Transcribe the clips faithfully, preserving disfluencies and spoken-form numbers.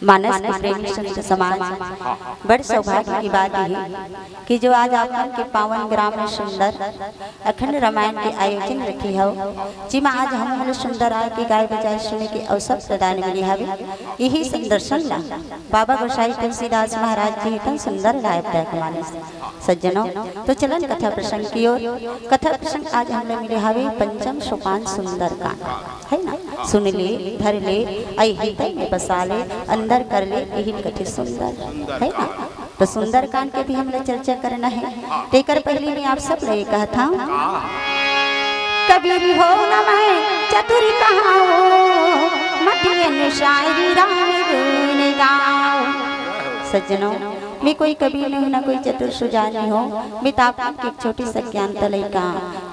मानस के प्रेमी संत समाज, बड़ सौभाग्य की बात ये कि जो आज आप मन के पावन ग्राम में सुंदर अखंड रामायण के आयोजन रखे हव, जिमा आज हम मन सुंदर आय के गाय बजाय सुने के अवसर प्रदान मिले हवे। यही संदर्शन ला बाबा गोसाई तुलसीदास महाराज जी तन सुंदर गायब रहे मानस। सज्जनों, तो चलन कथा प्रसंग की ओर। कथा प्रसंग आज हमला मिले हवे पंचम सोपान सुंदरकांड, है ना? सुन ले, धर ले, अई हृदय में बसा ले, अंदर कर ले, यही कथे सुंदर, है ना? तो सुंदरकांड के भी हमला चर्चा करना है। तेकर पहले मैं आप सब ले कहत हूँ, कबीर हो न मैं चतुर कहाओ, मति अनुसारी राम गुण गाओ। सज्जनों, मैं कोई कबीर नहीं हूँ, ना कोई चतुर सुजान नहीं हूँ। मैं तो आप मन के एक छोटी सा ज्ञान तलई का,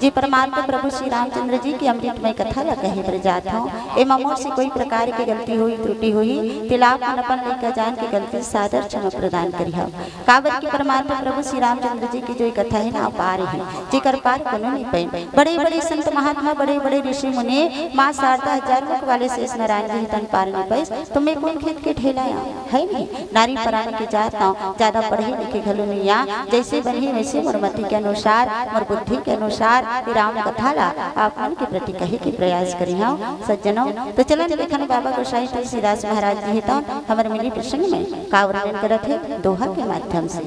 जे परमात्मा प्रभु श्री रामचंद्र जी की अमृतमय कथा ला कहे बर जात हूँ। एमा मोर से कोई प्रकार की गलती होही, त्रुटि होही, तेला आप मन अपन लइका जान के गलती सादर क्षमा प्रदान करिहव। काबर कि परमात्मा प्रभु श्री रामचंद्र जी की जो ये कथा है ना, अपार है, जेकर पार कोनो नहीं पाइन। बड़े-बड़े संत महात्मा, बड़े-बड़े ऋषि मुनि, माँ शारदा हजार मुख वाले शेष नारायण जी तन पार नहीं पाइस, तो मैं कोन खेत के ढेला आंव, है नहीं? नारी परानी के जात आंव, ज्यादा पढ़े लिखे घलो नहीं आंव, जैसे बनही वैसे मोर मति के अनुसार, मोर बुद्धि के अनुसार ये राम कथा ला आप मन के प्रति कहे के प्रयास करे हंव। सज्जनों, तो चलन लेखन बाबा गोसाई तुलसीदास महाराज जी हे तो हमर मिली प्रसंग में का वर्णन करत हे दोहा के माध्यम से।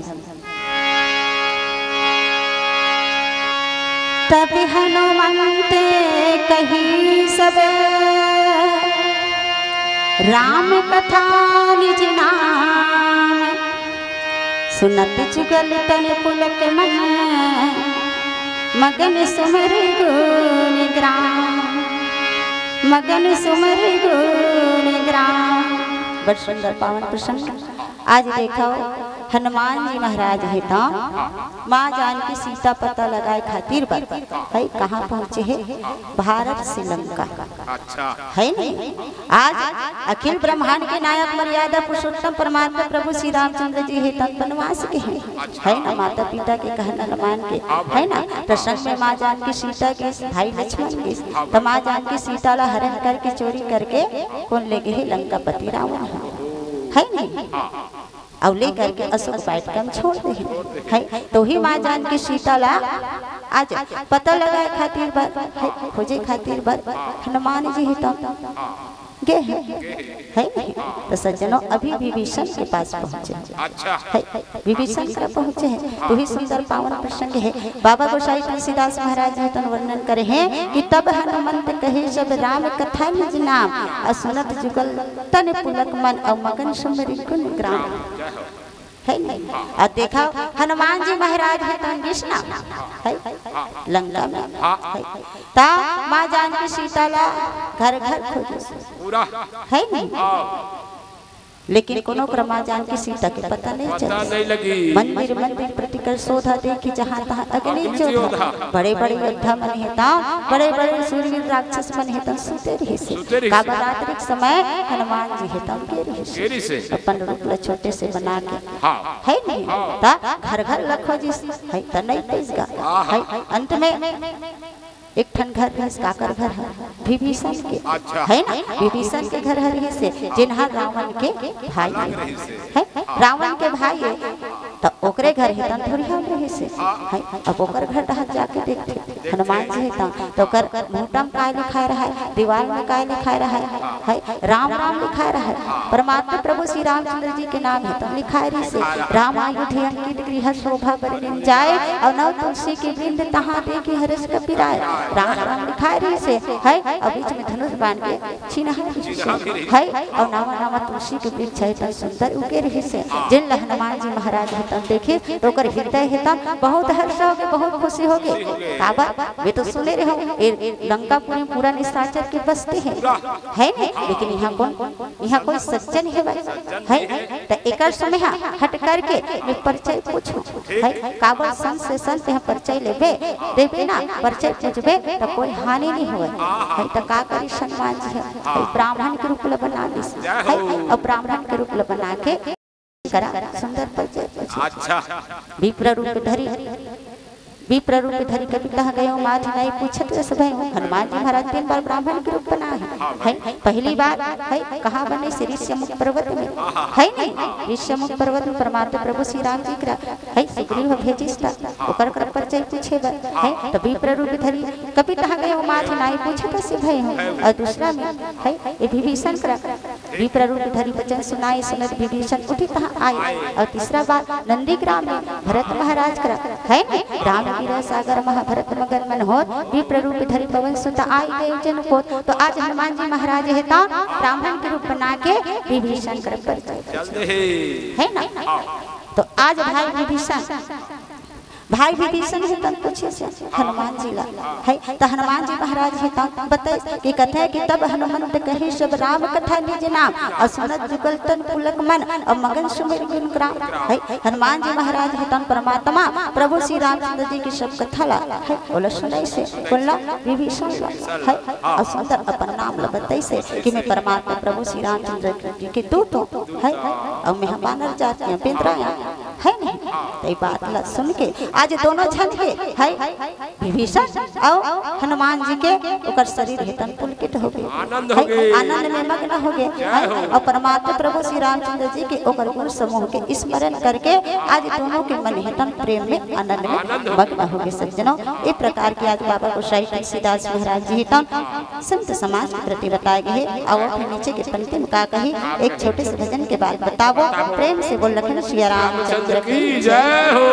तब हनुमंत कही सब राम कथा निज नाम, सुनत जुगल तन पुलक मन, मगन सुमर गुण ग्राम, मगन सुमर गुण ग्राम। बड़ सुंदर पावन प्रसंग। आज देखव, हनुमान जी महाराज हे त माँ जानकी सीता पता लगाए खातिर बर, है, कहाँ पहुँचे हे? भारत से लंका। अच्छा। है नहीं? आज अखिल ब्रह्मांड के नायक मर्यादा पुरुषोत्तम परमात्मा प्रभु श्री रामचंद्र जी हे त वनवास के हे, है ना? माता पिता के कहना ल मान के, है ना? त संग में माँ जानकी सीता के, भाई लक्ष्मण के, त माँ जानकी सीता ला हरण करके, चोरी करके कोन ले गे हे? लंकापति रावण ह, है नहीं? अउ ले करके अशोक वाटिका में छोड़ दे हे, है। तो ही माँ जानकी सीता ला आज पता लगाए खातिर बर, है, खोजे खातिर बर हनुमान जी हे त गे हे, है नहीं? तो सज्जनों, अभी विभीषण के पास पहुँचे, अच्छा। है, विभीषण करा पहुँचे हे। तो ही सुंदर पावन प्रसंग हे। बाबा गोसाई तुलसीदास महाराज जी तन वर्णन करे हे कि तब हनुमंत कहे सब राम कथा निज नाम, अउ सुनत जुगल तन पुलक मन, अउ मगन सुमरि गुण ग्राम। है नहीं? अउ देखव, हनुमान जी महाराज हे त गिस ना, है, लंका में, है। त माँ जानकी सीता ला घर घर खोजे, पूरा। है नहीं? हाँ। लेकिन कोनो करा माँ जानकी सीता के पता नहीं पता चले। नहीं लगी। मंदिर मंदिर प्रति कर शोधा देखी, जहाँ तहाँ अग्नि अग्नि ज्योधा। ज्योधा। बड़े बड़े योद्धा मन हे त, बड़े बड़े सूरवीर राक्षस मन हे त सुते रहिसे। सुते रहिसे। काबर रात्रि के समय हनुमान जी हे त गे रहिसे। गे रहिसे। अपन रूप ला छोटे से बना के। हाँ। है नहीं? हाँ। त घर घर ल खोजिस, है त नहीं पाइस गा। हाँ, हाँ। है, अंत में एक ठन घर रहिस, काकर घर ह? विभीषण के। अच्छा। है ना? विभीषण के घर ह रहिसे, जेन ह रावण के भाई हे। है? रावण के भाई हे, त ओकरे घर हे तन थोड़ी हम रहिसे। है? अब ओकर घर डहर जाके देखथे, हनुमान जी हे तन, त ओकर मुहटा म काय लिखाय रहय, दीवाल म काय लिखाय रहय, है? राम राम लिखाय रहय। परमात्मा प्रभु श्री रामचंद्र जी के नाम हे तन लिखाय रहिसे, राम आयुध अंकित गृह शोभा बरनि न जाय, अउ नव तुलसी के वृंद तहाँ देखि हरष कपि राय। राम नाम लिखाय रहिसे, है, अउ बीच में धनुष बाण के चिन्ह रहिसे, है, अउ नावा नावा तुलसी के वृक्ष हे तन सुंदर उगे रहिसे। जेन ल हनुमान जी महाराज हे तन देखे, त ओकर हृदय हे तन बहुत हर्ष होगे, बहुत खुशी होगे। काबर? मैं तो सुने रहेंव, ए लंकापुरी म पूरा निशाचर के बस्ती हे, है नहीं? लेकिन इहाँ कोन, इहाँ कोई सज्जन हेवय, है? त एकर से मैं ह हट करके मैं परिचय पूछहूँ, है? काबर संत से संत ह परिचय लेबे, देबे ना, परिचय पूछबे त कोई हानि नहीं होवय, है? त का करिस हनुमान जी ह, है? ब्राह्मण के रूप ल बना लिस, है? अउ ब्राह्मण के रूप ल बना के करा सुंदर परिचय पूछे। अच्छा। विप्र रूप धरी विप्र रूप धरि कपि तहाँ गयो, माथ नाई पूछत अस भयउ। हनुमान जी महाराज तीन बार ब्राह्मण के रूप बना है, है। पहली बार है कहाँ बने, ऋष्यमूक पर्वत में, है नहीं? ऋष्यमूक पर्वत में परमात्मा प्रभु श्री राम जी करा है सुग्रीव भेजिस ता ओकर कर परिचय पूछे बर, है। तो विप्र रूप धरि कपि तहाँ गयो, माथ नाई पूछत अस भयउ। और दूसरा में है ये विभीषण करा विप्र रूप धरि वचन सुनाए, सुनत विभीषण उठि तहाँ आए। और तीसरा बात नंदीग्राम में भरत महाराज करा है ने, राम गिरा सागर महा भरत मगन मन होत, विप्र रूप धरि पवन सुत आए गए जन पोत। तो आज हनुमान जी महाराज हे ता ब्राह्मण के रूप बना के विभीषण कर परिचय है ना। तो आज भाई विभीषण भाई विभीषण हे तन पूछे से हनुमान जी ला, है। तो हनुमान जी महाराज हे तन बताइस कि कथे कि तब हनुमंत कहे सब राम कथा निज नाम, और सुनत जुगल तन पुलक मन, और मगन सुमिर गुण ग्राम, है। हनुमान जी महाराज हे तन परमात्मा प्रभु श्री रामचंद्र जी की सब कथा ला, है, ओला सुनाइस हे, कोन ला? विभीषण ला, है। और सुंदर अपन नाम ला बताइस हे कि मैं परमात्मा प्रभु श्री रामचंद्र जी के दूत हूँ, है, और मैं बानर जात के बेंदरा आया, है नहीं? तो ये बात ला सुन के आज दोनों झन के, है, विभीषण और हनुमान जी के ओकर शरीर हे तन पुलकित हो गए, आनंद हो है, गए। आनंद में मग्न हो गए, जय है। हो। और परमात्मा प्रभु श्री रामचंद्र जी के ओकर गुण समूह के स्मरण करके आज दोनों के मन हे तन प्रेम में आनंद में आनंद हो मग्न हो गए। सज्जनों, ये प्रकार के आज बाबा गोसाई तुलसीदास महाराज जी हे तन संत समाज के प्रति बताए गए हे। अउ अपने नीचे के पंक्ति में का कही, एक छोटे से भजन के बाद बताबो। प्रेम से बोल लखन सिया रामचंद्र की जय हो।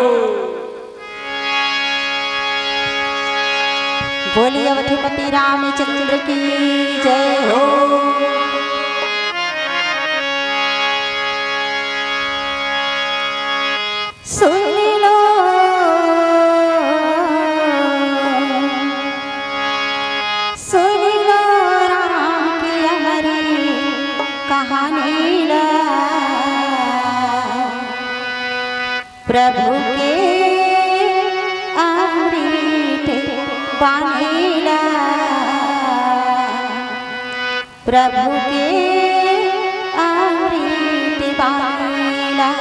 बोलिए अवधपति रामचंद्र की जय हो। सुन लो, सुन लो राम की अमर कहानी ला। प्रभु के अमृत बानी ला। प्रभु के अमृत बानी ला।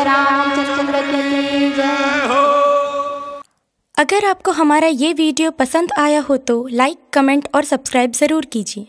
रामचंद्र की जय। अगर आपको हमारा ये वीडियो पसंद आया हो तो लाइक, कमेंट और सब्सक्राइब ज़रूर कीजिए।